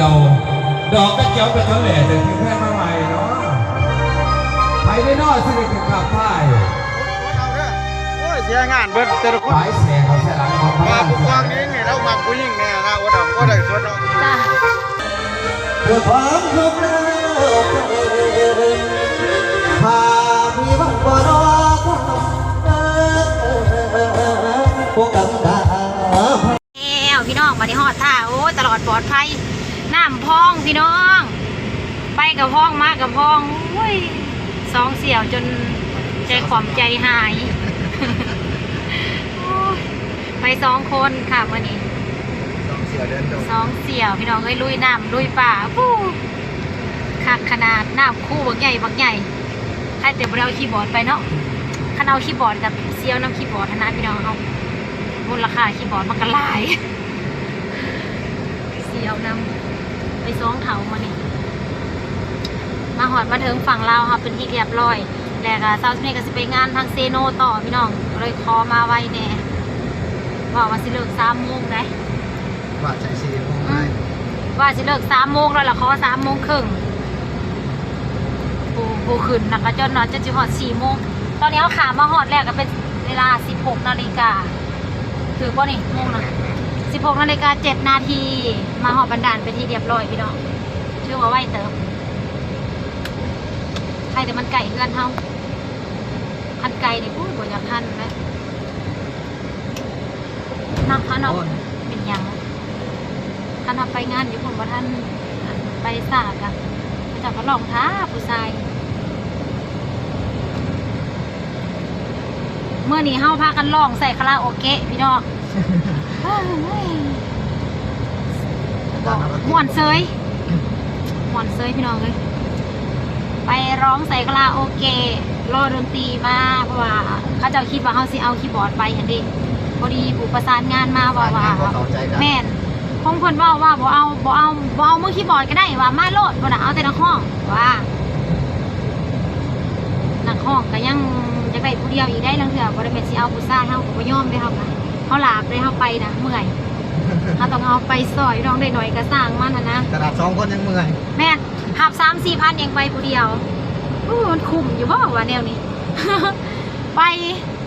ດອກກະຈຽວໄປເທົ່າແຫຼະ ເດີນເຮືອນມາໃໝ່ເນາະ ໃຜແນ່ເນາະຊິໄດ້ຂຶ້ນຂັບທ້າຍ ໂອ້ຍ ເສຍງານເບິດແຕ່ລະຄົນ ຫຼາຍແສນເອົາໃສ່ຫຼັງຂອງພະນາງ ຜູ້ກອງນີ້ແມ່ນລາວມັກຜູ້ຍິງແນ່ນະ ບໍ່ໄດ້ ບໍ່ໄດ້ສວນເນາະ ຈ້າ ເພື່ອຄວາມສຸກແລ້ວ ຖ້າມີວັນບໍ່ນອນ ໂອ້ ກຳຕາ ແລ້ວພີ່ນ້ອງ ບາດນີ້ຮອດທ່າ ໂອ້ຍ ຕະຫຼອດປອດໄພ ນ້ຳພອງພີ່ນ້ອງ ໄປກະພອງ ມາກະພອງ ໂອ້ຍ ສອງສ່ຽວຈົນໃຈຂວ້ຳໃຈຫາຍ ໂອ້ຍ ໄປສອງຄົນຄ່ະມື້ນີ້ ສອງສ່ຽວເດີນດົງ ສອງສ່ຽວພີ່ນ້ອງເອີຍ ລຸຍນ້ຳລຸຍປ່າ ປູ້ ຄັກຂະໜາດ ນ້ຳຄູບັກໃຫຍ່ບັກໃຫຍ່ ໃຜແຕ່ບໍ່ໄດ້ເອົາຄີບອດໄປເນາະ ຄັນເອົາຄີບອດກະສ່ຽວນຳຄີບອດຫັ້ນນະພີ່ນ້ອງເຮົາ ມູນລະຄ່າຄີບອດມັນກະຫຼາຍ ຊິເອົານຳ ໄປສອງເຖົ້າມື້ນີ້ ມາຮອດມາເຖິງຝັ່ງລາວເຮົາເປັນທີ່ຮຽບຮ້ອຍ ແລ້ວກະເຊົ້ານີ້ກະຊິໄປງານທາງເຊໂນຕໍ່ພີ່ນ້ອງ ກະເລີຍຂໍມາໄວແດ່ ເວົ້າວ່າຊິເລີກສາມໂມງໃດ ວ່າໃຈສີ່ໂມງ ອືມ ໄດ້ ວ່າຊິເລີກສາມໂມງແລ້ວລະ ຂໍສາມໂມງເຄິ່ງ ຜູ້ ຜູ້ຂຶ້ນນະກະຈົນວ່າຈະຊິຮອດສີ່ໂມງ ຕອນນີ້ເຮົາຂ້າມມາຮອດແລ້ວກະເປັນເວລາສິບຫົກນາລິກາ ຖືກບໍ່ນີ້ໂມງນະ ສິບຫົກນາລິກາເຈັດນາທີ ມາຮອດບັນດານເປັນທີ່ຮຽບຮ້ອຍພີ່ນ້ອງ ຖືວ່າໄວເຕີບ ໃຜແຕ່ມັນໃກ້ເຮືອນເຮົາ ຄັນໄກນີ້ ໂອ້ຍ ບໍ່ຢາກທັນແຫຼະ ນັກພານອກ ເປັນຫຍັງ ຄັນເຮົາໄປງານຢູ່ພຸ້ນບໍ່ທັນ ໄປຊ້າກະ ເຂົາເຈົ້າກະລອງຖ້າຜູ້ຊາຍ ມື້ນີ້ເຮົາພາກັນລອງໃສ່ຄາຣາໂອເກະພີ່ນ້ອງ ມ່ວນເຊີຍ ມ່ວນເຊີຍພີ່ນ້ອງເອີຍ ໄປຮ້ອງໃສ່ຄາຣາໂອເກະ ລໍດົນຕີມາ ເພາະວ່າເຂົາເຈົ້າຄິດວ່າເຮົາຊິເອົາຄີບອດໄປຫັ້ນເດ ພໍດີຜູ້ປະສານງານມາເວົ້າວ່າ ປະສານງານບໍ່ເຂົ້າໃຈກັນ ແມ່ນ ຂອງເພິ່ນເວົ້າວ່າບໍ່ເອົາ ບໍ່ເອົາ ບໍ່ເອົາມືຄີບອດກະໄດ້ວ່າ ມາໂລດ ພຸ້ນນະ ເອົາແຕ່ນັກຮ້ອງວ່າ ນັກຮ້ອງກະຍັງຢາກໄດ້ຜູ້ດຽວອີກໃດ໋ ລາງເທື່ອບໍ່ໄດ້ແມ່ນຊິເອົາຜູ້ຊາຍ ເຮົາກະບໍ່ຍອມເດ້ ເຮົາກະ ເຮົາລາບເດ້ ເຮົາໄປນະເມື່ອຍ ເຮົາຕ້ອງເອົາໄປຊ່ອຍ ນ້ອງໄດ້ໜ້ອຍກະຊ່າງມັນຫັ້ນນະ ຂະໜາດສອງຄົນຍັງເມື່ອຍ ແມ່ນ ຮັບສາມສີ່ພັນຍັງໄປຜູ້ດຽວ ໂອ້ ມັນຄຸ້ມຢູ່ບໍ່ວະແນວນີ້ ໄປ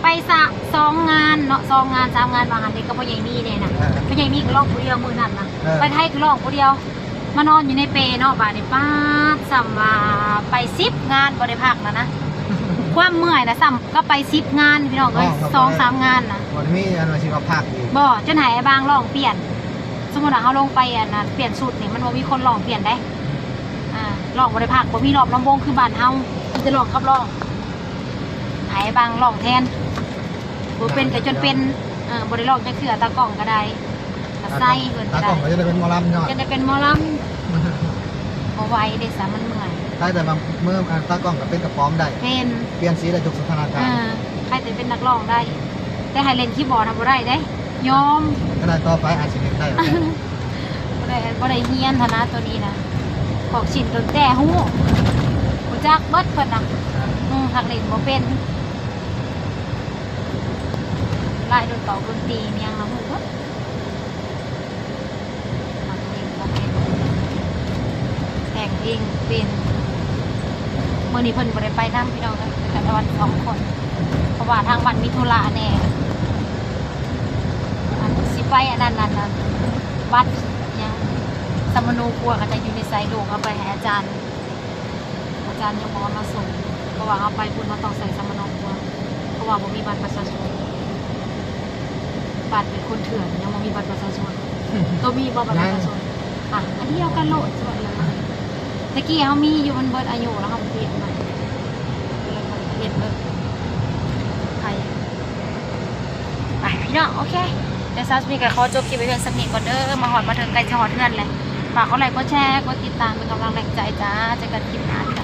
ໄປສະ ສອງງານເນາະ ສອງງານສາມງານ ວ່າຫັ້ນເດ ກັບພໍ່ໃຫຍ່ມີແດ່ນະ ເອີ ພໍ່ໃຫຍ່ມີກະຮ້ອງຜູ້ດຽວມື້ນັ້ນນະ ເອີ ໄປໄທກະຮ້ອງຜູ້ດຽວ ມານອນຢູ່ໃນເປເນາະ ບາດນີ້ປາດ ສ່ຳວ່າໄປສິບງານບໍ່ໄດ້ພັກນະນະ ຄວາມເມື່ອຍນະ ສ່ຳກັບໄປສິບງານພີ່ນ້ອງເອີຍ ສອງສາມງານນະ ບໍ່ໄດ້ມີອັນວ່າຊິວ່າພັກອີກ ບໍ່ ຈົນໃຫ້ອ້າຍບາງຮ້ອງປ່ຽນ ສົມມຸດວ່າເຮົາລົງໄປອັນນັ້ນ ປ່ຽນຊຸດນີ້ ມັນບໍ່ມີຄົນຮ້ອງປ່ຽນໃດ ອືມ ອ່າ ຮ້ອງບໍ່ໄດ້ພັກ ບໍ່ມີລອບລຳວົງຄືບ້ານເຮົາ ມີແຕ່ຮ້ອງກັບຮ້ອງ ໃຫ້ອ້າຍບາງຮ້ອງແທນ ບໍ່ເປັນກະຈົນເປັນ ເອີ ບໍ່ໄດ້ຮ້ອງຈັກເທື່ອ ຕາກ້ອງກະໄດ້ ກະໃສ່ເພິ່ນກະໄດ້ ຕາກ້ອງກະຈະໄດ້ເປັນໝໍລຳເນາະ ຈະໄດ້ເປັນໝໍລຳ ບໍ່ໄຫວເດ້ສະ ມັນເມື່ອຍ ໃຊ້ແຕ່ວ່າມື ອາ ຕາກ້ອງກະເປັນກະປອມໄດ້ ເປັນ ປ່ຽນສີໄດ້ທຸກສະຖານະການ ເອີ ໃຜແຕ່ເປັນນັກຮ້ອງໄດ້ ແຕ່ໃຫ້ຫຼິ້ນຄີບອດນະບໍ່ໄດ້ເດ້ ຍອມ ຂະໜາດຕໍ່ໄປອາດຊິເຮັດໄດ້ ບໍ່ໄດ້ ບໍ່ໄດ້ຮຽນຫັ້ນນະ ໂຕນີ້ນະ ຂອງຊິນໂດນແຕ່ຮູ້ ຮູ້ຈັກເບິດເພິ່ນນະ ອືມ ຫາກຫຼິ້ນບໍ່ເປັນ ລາຍດົນຕອກດົນຕີຫຍັງລະຮູ້ເບິດ ແຕ່ງເພງເປັນ ມື້ນີ້ເພິ່ນບໍ່ໄດ້ໄປນຳພີ່ນ້ອງເອີຍ ໄປກັບອາວັນສອງຄົນ ເພາະວ່າທາງວັນມີທຸລະແດ່ ອັນ ຊິໄປອັນນັ້ນ ອັນ ອັນ ວັດຫຍັງ ສະມະໂນຄົວ ເຂົາເຈົ້າຢູ່ໃນໃສ ລູກເອົາໄປໃຫ້ອາຈານ ອາຈານຍັງບໍ່ມາສົ່ງ ເພາະວ່າເຮົາໄປພຸ້ນເຮົາຕ້ອງໃສ່ສຳມະໂນຄົວ ເພາະວ່າບໍ່ມີບັດປະຊາຊົນ ບາດເປັນຄົນເຖື່ອນຍັງບໍ່ມີບັດປະຊາຊົນ ໂຕມີບໍ່ບັດປະຊາຊົນ ອ່ະ ອັນດຽວກັນໂລດ ແຕ່ກີ້ເຮົາມີຢູ່ ມັນເບິດອາຍຸແລ້ວ ເຮົາບໍ່ໄດ້ເຮັດໃໝ່ ເຮັດເບິດ ໄປ ໄປພີ່ນ້ອງ ໂອເຄ ແຕ່ເຊົ້ານີ້ກະຂໍຈົບຄລິບໄວ້ພຽງສ່ຳນີ້ກ່ອນເດີ ມາຮອດມາເຖິງໃກ້ຊິຮອດເຮືອນແລ້ວ ຝາກກົດໄລກ໌ ກົດແຊ ກົດຕິດຕາມເປັນກຳລັງແຮງໃຈຈ້າ ເຈີກັນຄລິບໜ້າ.